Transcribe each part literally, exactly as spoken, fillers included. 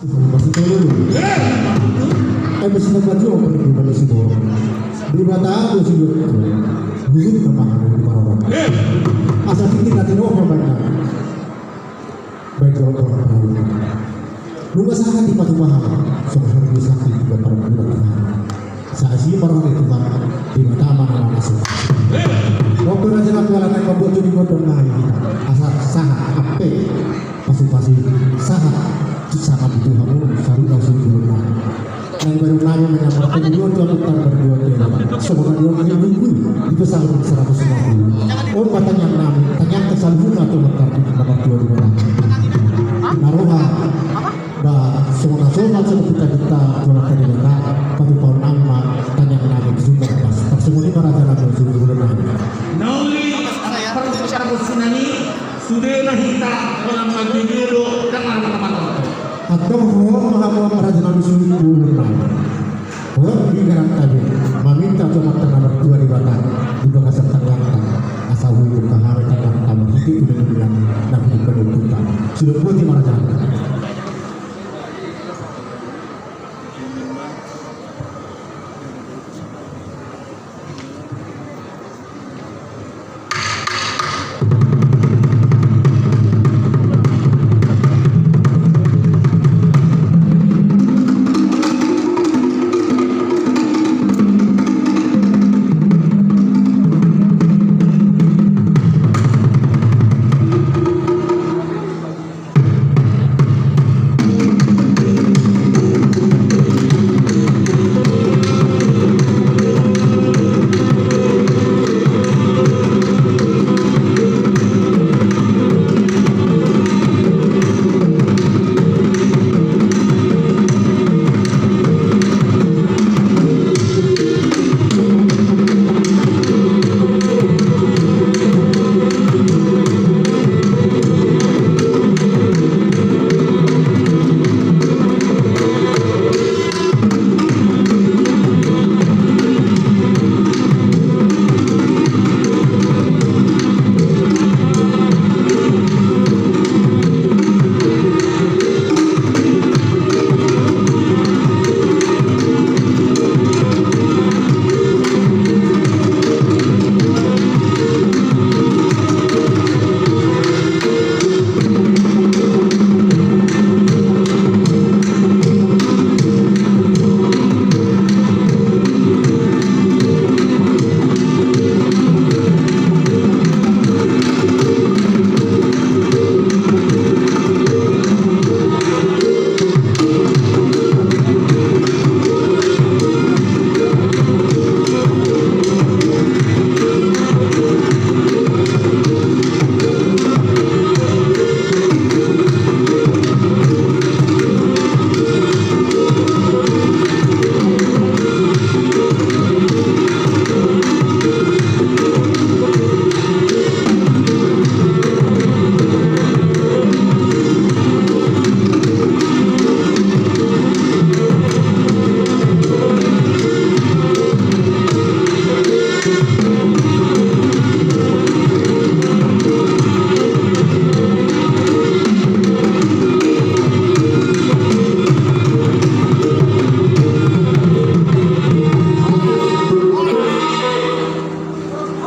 Masih tahu dulu. Eh, masih tahu juga perlu dari situ. Di mata aku sih, luhut nama aku di parorot. Asa tinggi nanti doang banyak. Baik, jawab orang tahu. Nunga sahat di patu mahal, songon hari bisa di gambar bulan Tuhan. Saat si parorot Tuhan, di mata mana masuk. Waktu raja nanti alam yang membuat jadi buat dong ngai. Asa sahat, ape. Pasupasu sahat, sahat di Tuhan, sahat di Tuhan. Nang baru nami menyamar kedua, dua putaran berdua, dua. Semoga dua kali minggu, itu sahur seratus lima puluh. Oh, pertanyaan nami, tanyaan ke saluhutna, atau pertanyaan nomor dua di mana? Naroha, ba, semoga, semoga, semoga kita, kita, Tuhan akan dibuka, tapi tahun nama, tanyaan nami, semua pas. Semua di mana jalan, semua di mana? Nauli, pertanyaan nami, Sude na hita, holan manjojolo, dan anak-anak. Antong ho ma hamu raja nami suhut tu ulun nami. Ho, di garang tabe, maminta tu Amanta na martua Debata, di bagasan tangiangta, asa huhut hami tangiangta marhite tu nami na hudok panuntunta. Sude boti ma raja nami.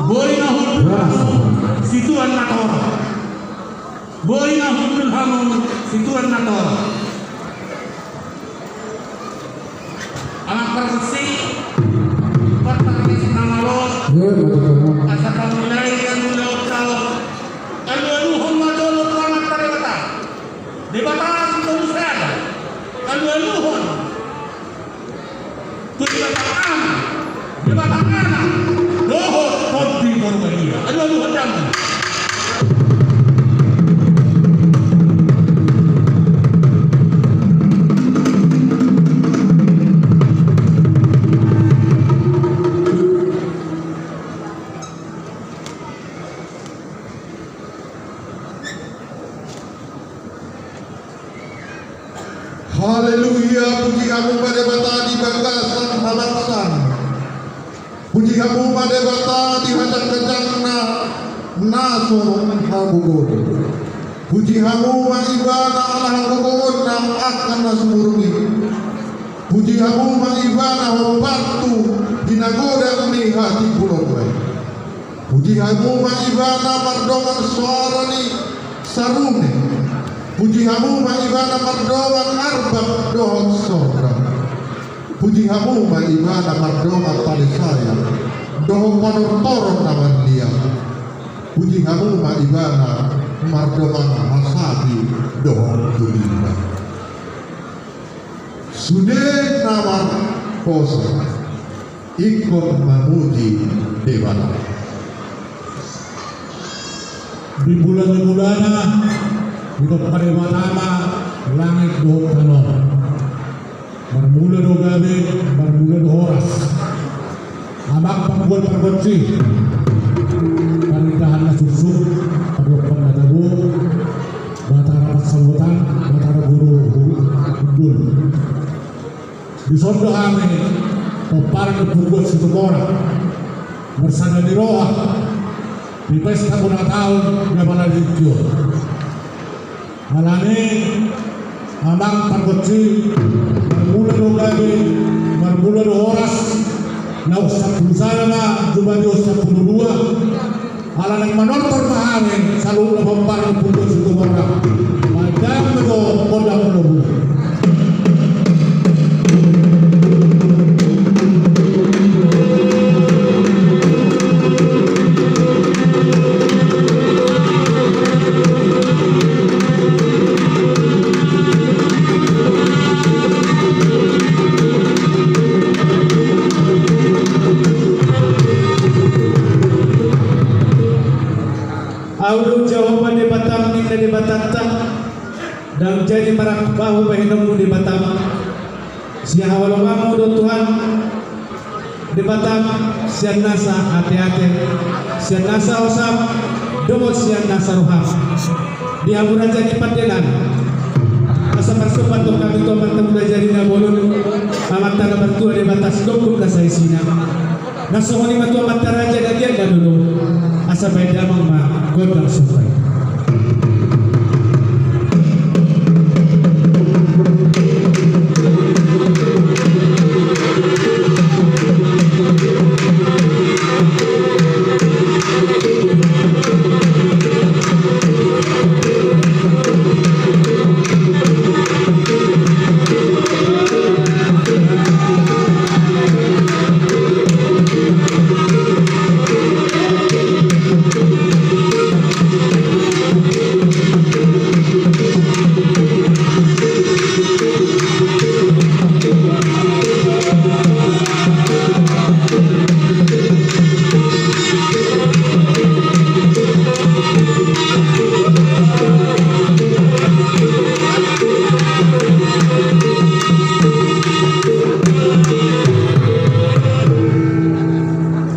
Boi ma hundul hamu situan na torop. Boi ma hundul hamu situan na torop. Amang pargonsi, partangiangan na malo. Asa pamulai dan mulaon taon. Alualuhon ma jolo tu Amanta Debata. Debata sitolu sada. Alualuhon. Tu Debata Ama, Debata Anak, dohot Tondi Porbadia. Alualuhon damang. Haleluya, puji hamu ma Debata di bagasan habangsan. Puji hamu ma Debata di hajang-hajangna na so hamu boi. Puji hamu ma Ibana ala hagogoonna angka na sumurung i. Puji hamu ma Ibana hombar tu hinagodang ni hatimbulonna i. Puji hamu ma Ibana mardongan soara ni sarune. Puji hamu ma Ibana mardongan arbab dohot sordang. Puji hamu ma Ibana mardongan panisaya dohot panortoron na marliat. Puji hamu ma Ibana mardongan hasapi dohot tulimba. Sude na marposo ingkon mamuji Debata. Di bulan-bulanna, di Debata ma langit dohot tano. Marmula do gabe, marmula do horas. Amang panggual pargonsi, parindahan na suksuk, padopan na tabo, Batara pansamotan, Batara guru hundul. Dison do hami pomparan ni Ompu Situmorang marsada ni roha di pesta ulang tahun ni apala di tingki on. Alani amang pargonsi, marmula do gabe, marmula do horas, naung sampulu sada ma jumadi on sampulu dua. Ala naeng manortor ma hami saluhutna pomparan ni Ompu Situmorang. Baen damang ma jo gondang mula-mula. Ahu do Jahowa Debatam, ninna Debatanta, ndang jadi marangkup ahu bahenonmu Debatam. Sian haholonganmu do Tuhan Debatam, sian nasa ate-ate, sian nasa hosam, dohot sian nasa roham. Di hamu raja ni pandenan, asa marsomba tong hami tu Amanta Mulajadi Na Bolon, Amanta na martua Debata sitongtong na saisina. Na songon i ma tu amanta raja na liat na lolo, asa baen damang ma gondang somba i.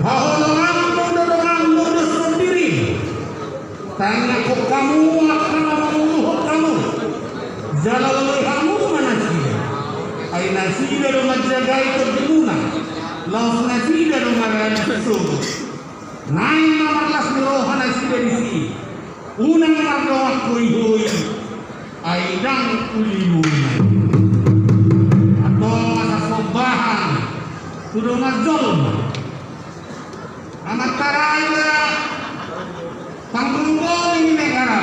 Haholonganmu do donganmu do sondiri. Tangiangkon hamu angka na manguluhon hamu, jala loloi hamu ma nasida. Ai nasida do manjagai tondimuna, laos nasida do maradi sisogot. Naeng ma marlas ni roha nasida disi. Unang mardongan hoi-hoi, ai ndang ulimuna. Antong asa sombahan tu dongan jolma. Amanta raja, panggomgomi ni negara,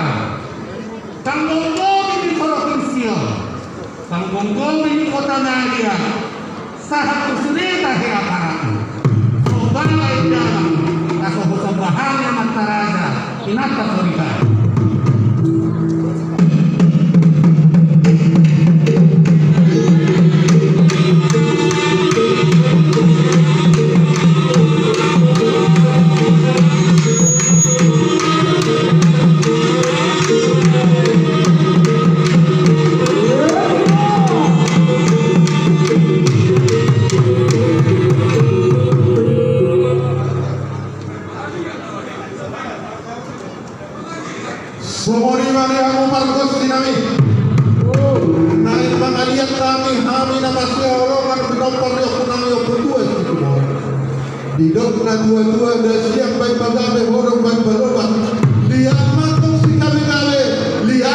panggomgomi ni provinsi on, panggomgomi ni kota Madia, sahat tu sude tahe aparatna. Somba ma indalan, asa husomba hami amanta raja, inanta soripada. Songon i ma di hamu pargonsi nami. Naeng mangaliat hami, hami na masihaholongan, pinompar ni ompu nami Ompu Tua Situmorang. Didok na tua-tua, da sian baen pagabe, hodong baen paloba. Liat ma antong sigabe-gabe, liat